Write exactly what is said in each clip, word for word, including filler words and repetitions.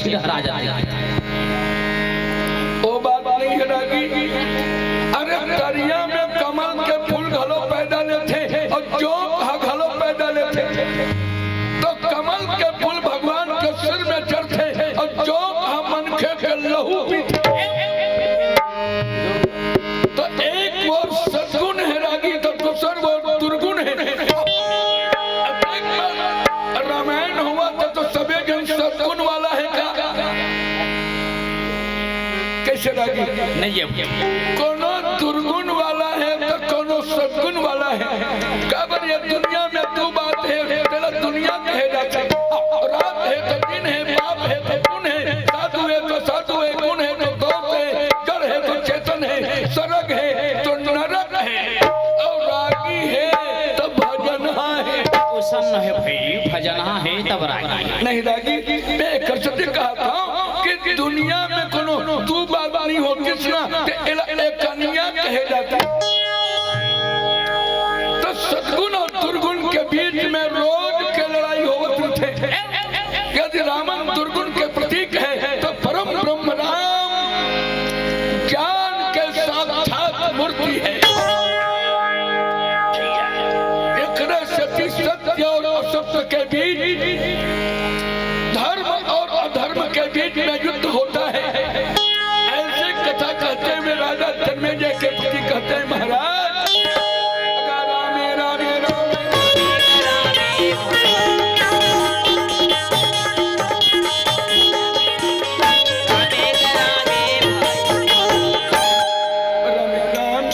लहरा जाथे। ओ बात नहीं हे रागी। अरे, तरिया में कमल के फूल घलो पैदा लेथे अउ जोंक ह घलो पैदा लेथे। तो कमल के फूल भगवान के सिर में चढ़थे अउ जोंक ह मनखे के लहू पीथे। तो एक ओर सद्गुन हे रागी, तो दूसर ओर दुर्गुन हे। अब एक बार रामायण होवत हे तो सबे झन सद्गुन वाला हे का? कइसे रागी? नहीं हे। कोनो दुर्गुन वाला हे तो कोनो सद्गुन वाला हे। काबर ये दुनिया में दू बात हे, तेला दुनिया कहे जाथे। रात हे तो दिन हे, पाप हे तो पुन हे, साधु हे तो साधु हे, गुण हे तो दोष हे, जड़ हे तो चेतन हे, सरग हे तो नरक हे, अउ रागी हे तो भजनहा हे। ओसन हे भाई, भजनहा हे तब रागी हे। नहीं रागी, मैं एकर सेती कहत हंव कि दुनिया में कोनो दू बात नहीं होतिस ना, ते एला एकनिया कहे जाथे। तो सद्गुन अउ दुर्गुन के बीच में रोज के लड़ाई होवत रहिथे। यदि रावण दुर्गुन के प्रतीक हे, तो परम ब्रह्म राम ज्ञान के साक्षात मूर्ति हे। एकरे सेती सत्य अउ असत्य के बीच, धर्म अउ अधर्म के बीच में युद्ध होता हे। ऐसे कथा कहते हुए राजा जन्मेजय के प्रति कहते हैं, महाराज, रामे रामे रामे रामे राम।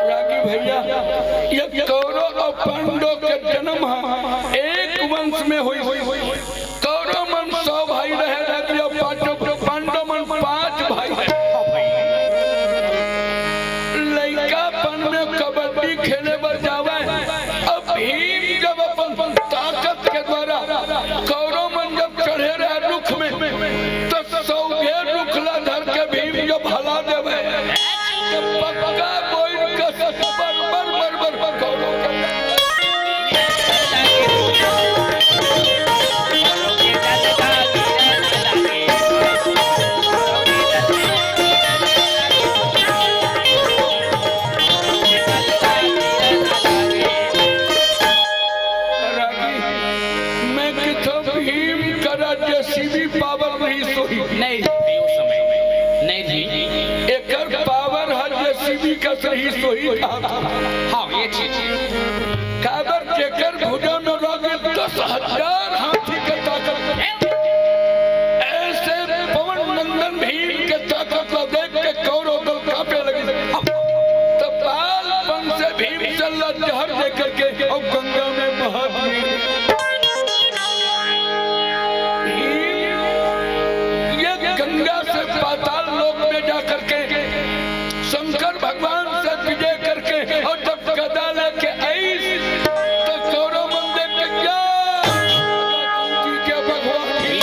रागी भैया, ये कौरव अउ पांडव के जन्म ह एक वंश में होइस। कौरव मन सौ भाई रहे, रागी, अउ पांडव, पांडव मन पांच भाई। लइकापन में कबड्डी खेले बर जावय, अब भीम जब अपन ताकत के द्वारा कौरव मन जब चढ़े रहे रुख में, तो सौगे रुख ला धर के भीम जब हला देवे, तो पक्का बोइन कस बर बर बर बर कौरव के रागी, मैं किथों भीम करा जेसीबी पावर रहिस होही। नहीं, नहीं जी। एकर पावर ह जेसीबी कस रहिस होही। हाँ, ये चीज। काबर जेकर भुजा में रागी दस हजार हाथी के ताकत। ऐसे पवन नंदन भीम के ताकत ला देख के कौरव दल कांपे लगिस। त बालपन से भीमसेन ला जहर दे करके अउ गंगा में बहा दिए। भीम ये गंगा से पाताल लोक में जा करके शंकर भगवान से विजय करके अउ जब गदा लेके आइस, त कौरव मन देख के, "जय कुंती के भगवान की।"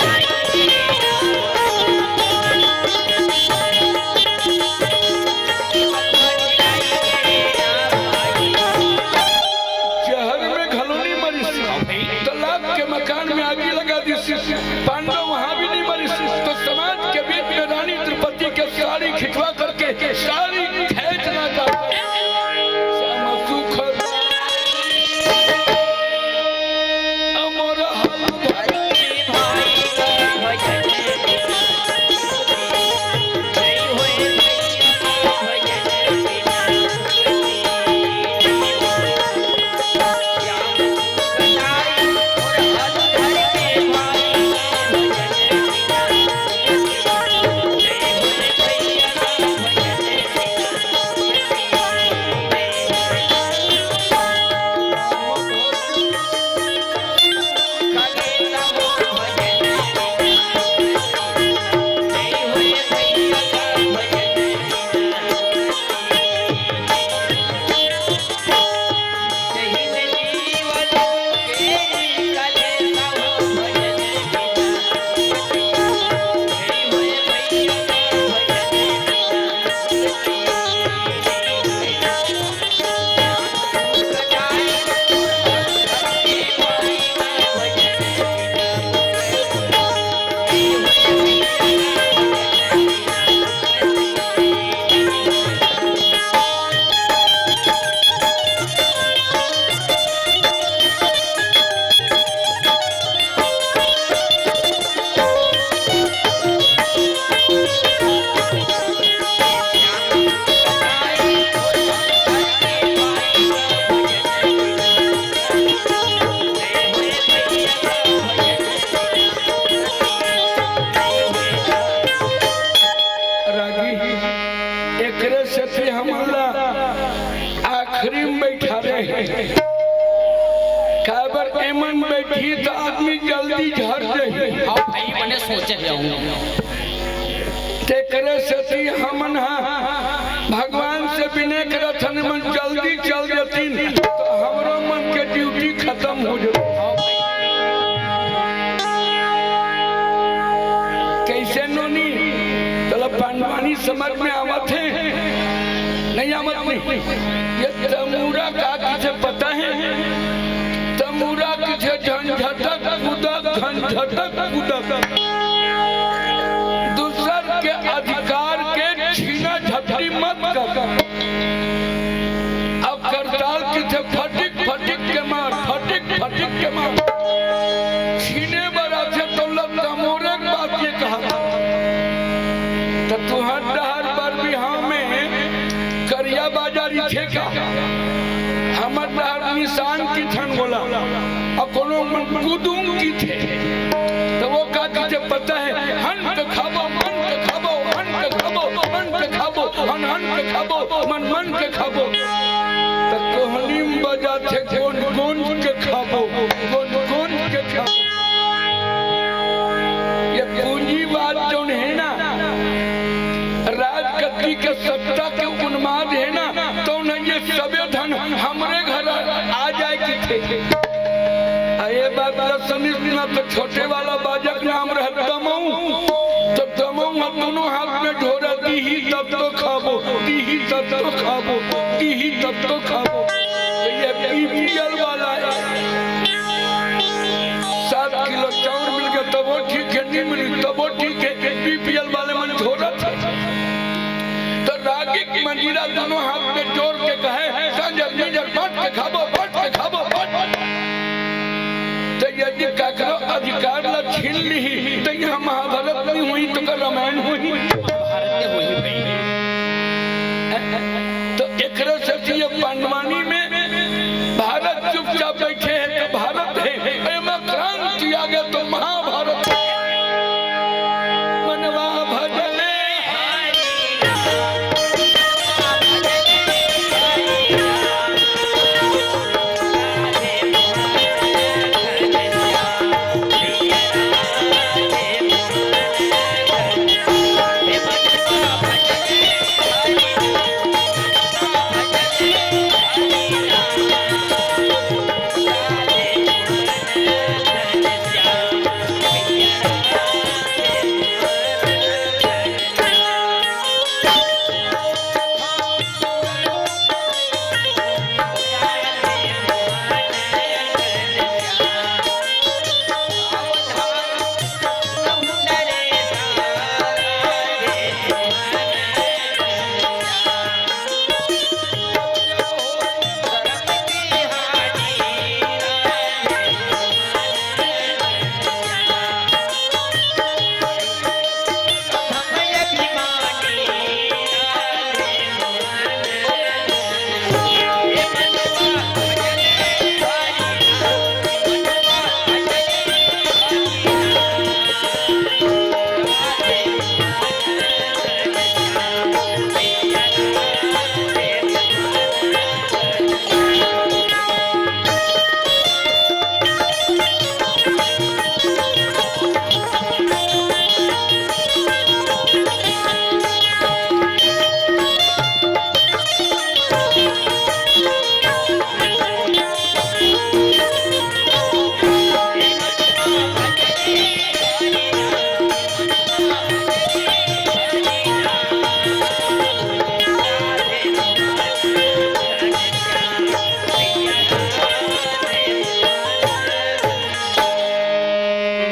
खड़े हे। काबर एमन बैठही त आदमी जल्दी झर जाही। हाँ भाई, मने सोचे हँव। तेकरे सेती हमन ह भगवान से बिनय करत हन, एमन जल्दी चल देतिन त हमरो मन के ड्यूटी खतम हो जातिस। कइसे नोनी? तोला पंडवानी समझ में आवत हे? नइ आवत नहीं। ये तमूरा का कहिथे पता हे? तमूरा कहिथे झंझटक कुदक, झंझटक कुदक। दूसर के अधिकार के छीना झपटी मत कर। अब करताल कहिथे फटिक फटिक के मार, फटिक फटिक के मार। छीने बर आथे त तमूरा के बात ये कहत हे। त तुँहर डहर बर बिहाव में करिया बाजा रहिथे का? हमर डहर निसान कहिथन ओला, अउ कोनो मन कुदुम कहिथे। त ओ का कहिथे पता हे? हन के खाबो, मन के खाबो, हन के खाबो, मन के खाबो, हन हन के खाबो, मन मन के खाबो। त कोहनी म बजाथे गोंद गोंद के खाबो, गोंद गोंद के खाबो। ये पूंजीवाद जउन हे ना, राजगद्दी के सत्ता के उन्माद हे ना, तउन ये सबे धन हमरे घर आ जाय कहिथे। अ ये बात ल सुनिस ना त छोटे वाला बाजा के नाम रहे दमऊ, त दमऊ ह दूनों हाथ में ढोरा, दीही तब तो खाबो, दीही तब तो खाबो, दीही तब तो खाबो। त ये बीपीएल वाला हे। सात किलो चाउर मिल गे तभो ठीक हे, नइ मिलिस तभो ठीक हे, बीपीएल वाले मन ढोरत हे। त रागी के मंजीरा दूनों हाथ में जोर के कहे, "सांजर मिंजर बांट के खाबो, बांट के खाबो, बांट।" त यदि ककरो अधिकार ल छीन लिही, त इहाँ महाभारत नइ होही, त का रामायण होही? भारत के होही भाई। त एकरे सेती ये पंडवानी में भारत चुपचाप बइठे हे त भारत हे, एमा क्रांति आगे त महाभारत। मनवा भजले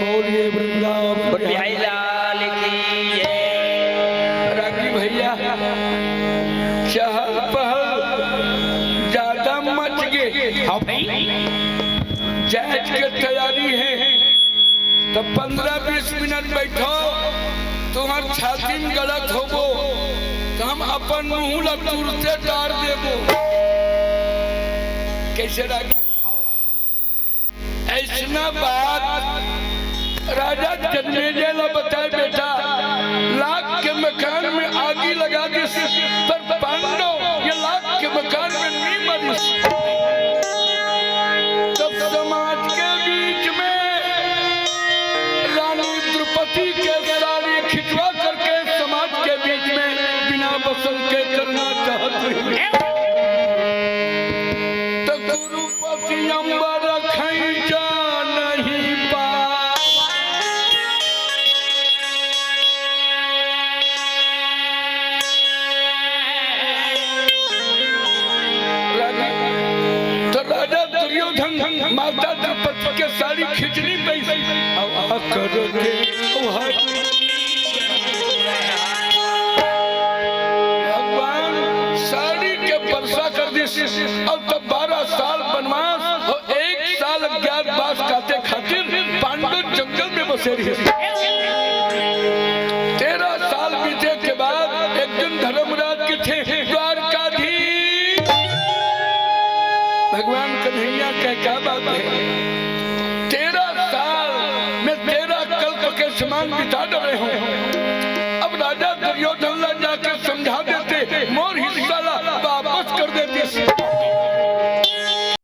बोलिए वृंदावन बिहारी लाल की जय। रागी भैया, चहल पहल ज्यादा मच गे। हाँ भाई। जाए के तैयारी हे, त पंद्रह बीस मिनट बइठो, तुँहर छाती म गड़त होबो, त हम अपन मुहूँ ला तुरते डार देबो। कइसे रागी? अइसना बात राजा जनमेजय ला बताय, बेटा, लाख के मकान में आगी लगा दिस, पर पांडव ये लाख के मकान में नइ मरिस। दुर्योधन माता द्रौपदी के साड़ी खींचनी पइस, अउ अकर के ओहर भगवान साड़ी के बरसा कर दिस, अउ तब बारह साल बनवास अउ एक साल अज्ञातवास काटे खातिर पांडव जंगल में बसे रहिस। तेरह साल बीते के बाद एक दिन धर्मराज कथे, द्वारकाधीश भगवान कन्हैया कहे, क्या बात है, तेरह साल में तेरह कल्प के समान बिता डरे हंव। अब राजा दुर्योधन ला जाके समझा देते, मोर हिस्सा